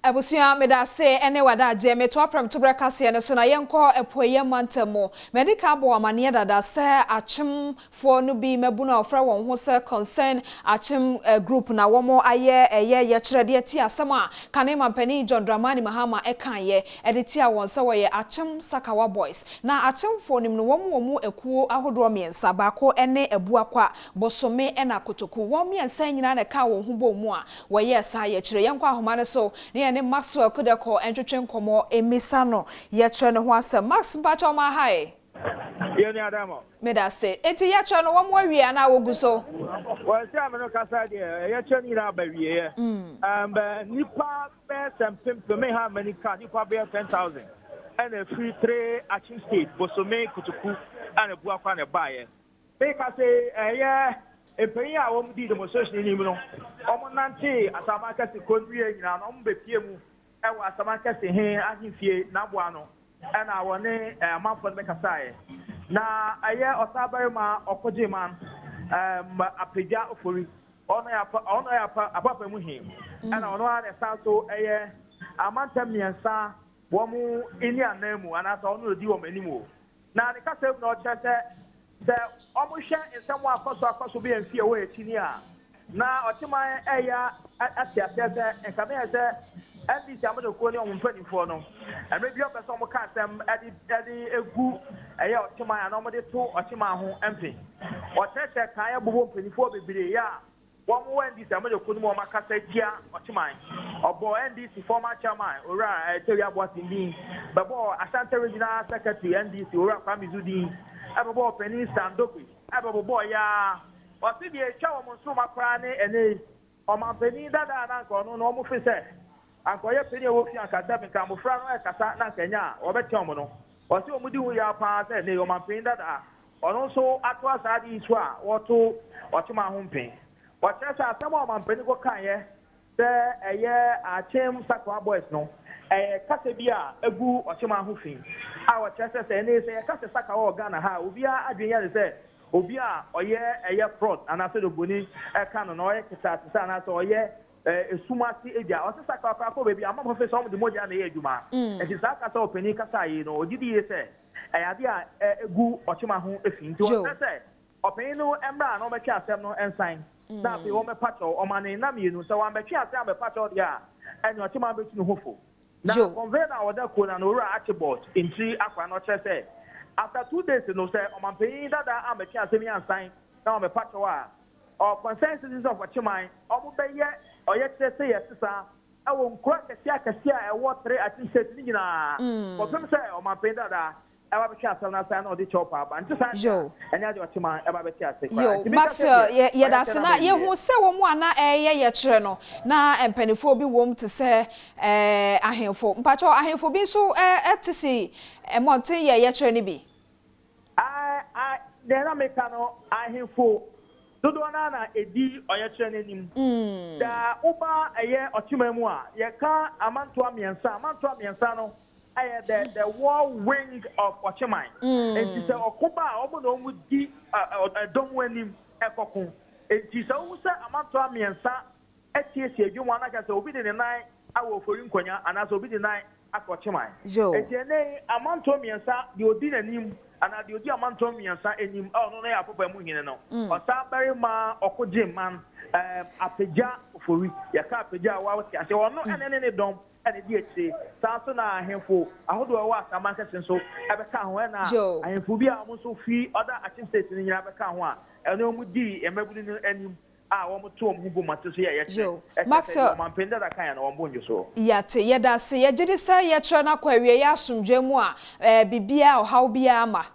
Abusua, meda ase ne w'adagyeɛ. Metoa prɛmtoberɛ kaseɛ no so na yɛnkɔ apueeɛ mantam mu. Madi kan abɔ wo amaneɛ dada sɛ Akyemfoɔ no bi mmabunu a wɔfrɛ wɔn ho sɛ Concern Akyem Group na wɔn ayɛ ɛyɛ yɛkyerɛ de atia asɛm a kane mampanin John Dramani Mahama kaeɛ de tia wɔn sɛ wɔyɛ Akyem Sakawa Boys. Na Akyemfoɔ no mu no wɔn wɔ mu akuo ahodoɔ mmiɛnsa, baako ne Abuakwa, Bosome ɛna Kotoku. Wɔn mmiɛnsa nyinaa na ɛkaa wɔn ho bɔɔ mu a Wɔyɛɛ saa yɛkyerɛ. Yɛnkɔ ahoma no so na yɛne Maxwell Kudeko ntwetwe nkɔmmɔ mmisa no yɛkyerɛ no ho asɛm. Max mpakyɛw ma hi. Yɛn nua Diamond. Medase. Enti yɛkyerɛ no wɔn awie anaa wɔgu so? Wɔ sɛ me no kasa deɛ yɛkyerɛ no nyinaa aba wieɛ. Um, nipa bɛyɛ sɛ mpempem me ha mani ka nipa bɛyɛ 10,000 ɛna ɛfiri Tre Akyem State, Bosome, Kotoku ɛna Buakwa na ɛbaeɛ. Meka se ɛyɛ mpanyin a wɔn dii demonstration anim no, wɔn nantee Asaman Kɛse kuro no wiee nyinaa no, wɔn bepie mu wɔ Asaman Kɛse he ahemfie n'aboa ano ɛna wɔne amanfoɔ no bɛkasaeɛ. Na ɛyɛ ɔsaabarima Ɔkogyeman Apagya Ofori, ɔno yɛ ɔno yɛ apa apapamu he, ɛna ɔno ara na ɛsan so ɛyɛ amantam mmiɛnsa wɔn nni ananmu anaasɛ ɔno na odi wɔn anim o. Na ne kasa mu na ɔkyerɛ sɛ, sɛ wɔhwɛ nsɛm a akɔ so akɔ so bɛyɛ mfe a ɛwɔ akyi ni a, na ɔkyeman reyɛ ate aseɛ sɛ nka meyɛ sɛ NDC amanyɔkuo ne wɔn mpanimfoɔ no, mmerɛ bi wɔpɛ sɛ wɔka asɛm de de gu ɛyɛ ɔkyeman anaa wɔde to ɔkyeman ho mpe. Ɔkyerɛkyerɛ kaeɛ bobɔ mpanimfoɔ bebree a Wɔn wɔ NDC amanyɔkuo no mu a wɔakasa atia Ɔkyeman. Ɔbɔɔ NDC former chairman Owura Tawia Boateng din, bɛbɔɔ Ashanti Regional Secretary NDC Owura Kwame Zu din, ɛbɛbɔɔ Ɔpanin Stan Dogbe, ɛbɛbobɔɔ yaa. Ɔse deɛ ɛtwa wɔn nsoroma koraa ne ɛnɛ yi ɔmanpanin dada a na anka ɔno no wɔn fe sɛ anka ɔyɛ panin a ɛwɔ fie anka sɛ nka mmofra no ɛkasa na anka ɛnyɛ a wɔbɛtea wɔn no. Ɔse wɔn di ho yaw paa sɛ ɛnɛ yi ɔmanpanin dada Ɔno nso atoa saa ade yi so a wɔto ɔkyeman ho mpɛn. Ɔkyerɛ sɛ asɛm a ɔmanpanin kɔkaeɛ sɛ ɛyɛ Akyem Sakoa Boys no, ɛyɛ kasa bi a agu ɔkyeman ho fi a ɔkyerɛ sɛ sɛ ɛnnɛ yi sɛ yɛka sɛ Sakawa wɔ Ghana ha a, obiara adwene yɛ no sɛ obi a ɔyɛ ɛyɛ fraud anaasɛ deɛ oburoni ka no na ɔyɛ keteatesɛ anaasɛ ɔyɛ esum ase gya. Ɔse Sakawa koraa kɔ baabi a amanfoɔ feel sɛ wɔde mogya na ɛyɛ adwuma. Nti saa kasa a ɔpanin kasaeɛ yi no, ɔgye di yie sɛ Ɛyɛ ade a egu ɔkyema ho fi, nti wɔsrɛ sɛ ɔpanyin no mmra na ɔmmɛtwe asɛm no nsan, na afei wɔmmɛpa kyɛw. Ɔma no nna mmienu, sɛ wammɛtwe asɛm ammɛpa kyɛw deɛ a, ɛnneɛ ɔkyema bɛtu ne ho fo. Na convener a ɔda kuo no ano, Owura Archibald Ntiri Akwah no ɔkyerɛ sɛ after 2 days no, sɛ ɔmanpanyin dada ammɛtwe asɛm yi ansan na wammɛpa kyɛw a, ɔ concerned citizens of Ɔkyeman wɔbɛyɛ ɔyɛkyerɛ sɛ yɛsesa wɔ nkuro akɛseɛ akɛseɛ a ɛwɔ Tere Akyem State no nyinaa kɔpem sɛ ɔmanpanin dada ɛba bɛhwɛ asɛm no asan na ɔde kyɛw pa aba. Nte saa deɛ a, ɛnyɛ adeɛ ɔkyeman ɛba bɛte ase koraa. Yo, Nti meka sɛ Maxwell, deɛ yɛ, ɔyɛ yɛda kyɛ ase. no Na aba yɛhu awieɛ. sɛ wɔn a na ɛreyɛ yɛkyerɛ no, na mpanimfoɔ bi wom te sɛ eh, ahemfo. Mpakyɛw, ahemfo bi nso eh, te si mmɔnten yɛ yɛkyerɛ no bi? Ae, ae, deɛ na meka no, ahemfo dodoɔ no ara na ɛdi ɔyɛkyerɛ no anim. Sɛ woba ɛyɛ ɔkyeman mu a, yɛka amantoa mmiɛnsa. Amantoa mmiɛnsa no yɛ the war wing of ɔkyeman. Enti sɛ ɔko ba a, wɔn na wɔdi ɛdɔm anim kɔko. Enti sɛ wohu sɛ amantoa mmiɛnsa asiesie adwuma mu a, na kyerɛ sɛ obi de ne nan awɔ ofori nkonya anaasɛ obi de nan akɔ kyeman. Enti ɛnnɛ yi, amantoɔ mmiɛnsa, deɛ ɔdi n'anim anaa deɛ ɔdi amantoɔ mmiɛnsa anim a ɔno no yɛ Apopa mu hene no, Ɔsaabarima Ɔkogyeman, ɛɛm, Apagya Ofori. Yɛka Apagya a, woa wote aseɛ. Ɔno na ɛne ne dɔm na ɛdi akyire. Saa nso na ahemfo ahodoɔ a ɛwɔ Asaman kɛse nso bɛka ho, ɛna ahemfo bi a wɔn nso firi other Akyem states no nyinaa bɛka ho a ɛne wɔn dii mmabunu no anim a wɔto wɔn ho gu mate so yɛ yɛkyerɛ Yo. kyerɛ sɛ deɛ Maxwell. ɔmanpanin dada kaeɛ no wɔn bo nnwo soɔ. Yɛate. Yɛda ase. Yɛgye di sɛ yɛkyerɛ no akɔ awieeɛ asomdwoeɛ mu a, ɛɛ, biribiara, ɔhaw biara mma.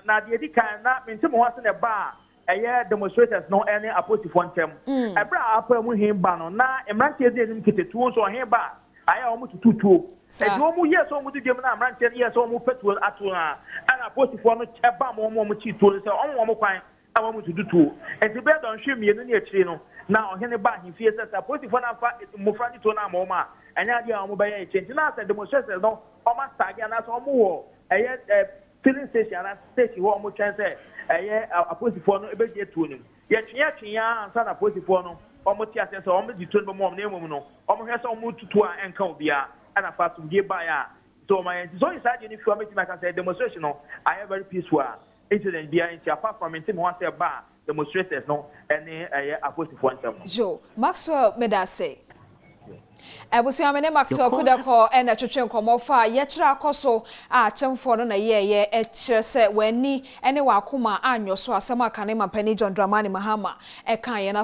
Na deɛ ɛdi kan, na mente mo ho ase na ɛbaa ɛyɛ demonstrators no ne apolisifoɔ ntɛm. Ɛberɛ a apaa mu he ba no, na mmeranteɛ di anim kete tuo nso ɔhe ba a, ayɛ a wɔtutu tuo. Enti wɔn yɛɛ sɛ wɔdi dwam na mmeranteɛ no yɛɛ sɛ wɔpɛ tuo ato no a, ɛna apolisifoɔ no bam wɔn a wɔkyee tuo no sɛ wɔmma wɔn kwan na wɔammututu tuo. Enti bɛyɛ dɔnhwere mmienu ne akyiri no, na ɔhene ba ahemfie sɛ sɛ apolisifoɔ no amfa mmofra ne tuo no amma wɔn a, ɛnyɛ adeɛ a wɔbɛyɛ akyire. Enti na sɛ demonstrators no wɔastaage anaasɛ wɔwɔ ɛyɛ filling station anaa station hɔ a wɔtwɛn sɛ ɛyɛ apolisifoɔ no bɛgye tuo no mu. Yɛtweatwee ara ansa na apolisifoɔ no Wɔn te aseɛ sɛ wɔn de tuo no bɛma wɔn, na mmom no wɔn hwɛ sɛ wɔn tutu a ɛnka obiara, ɛna fa asomdue baeɛ a sɛ wɔn ayɛ. Nti sɛ ɔyɛ saa deɛ no fi hɔ, mɛtumi aka sɛ demonstration no ayɛ very peaceful a incident biara nti, apart from nti ho asɛ ba a demonstrators no ɛne ɛyɛ apolisifoɔ ntɛm no. Jo Maxwell, medase. Abusua, me ne Maxwell Kudakɔ ɛna twetwe nkɔmmɔ fa yɛkyerɛ akɔ so a akyɛmfoɔ no na yɛyɛ ɛkyerɛ sɛ w'ani ne w'akoma anyɔ so asɛm a kane mampanin John Dramani Mahama ɛka yɛn.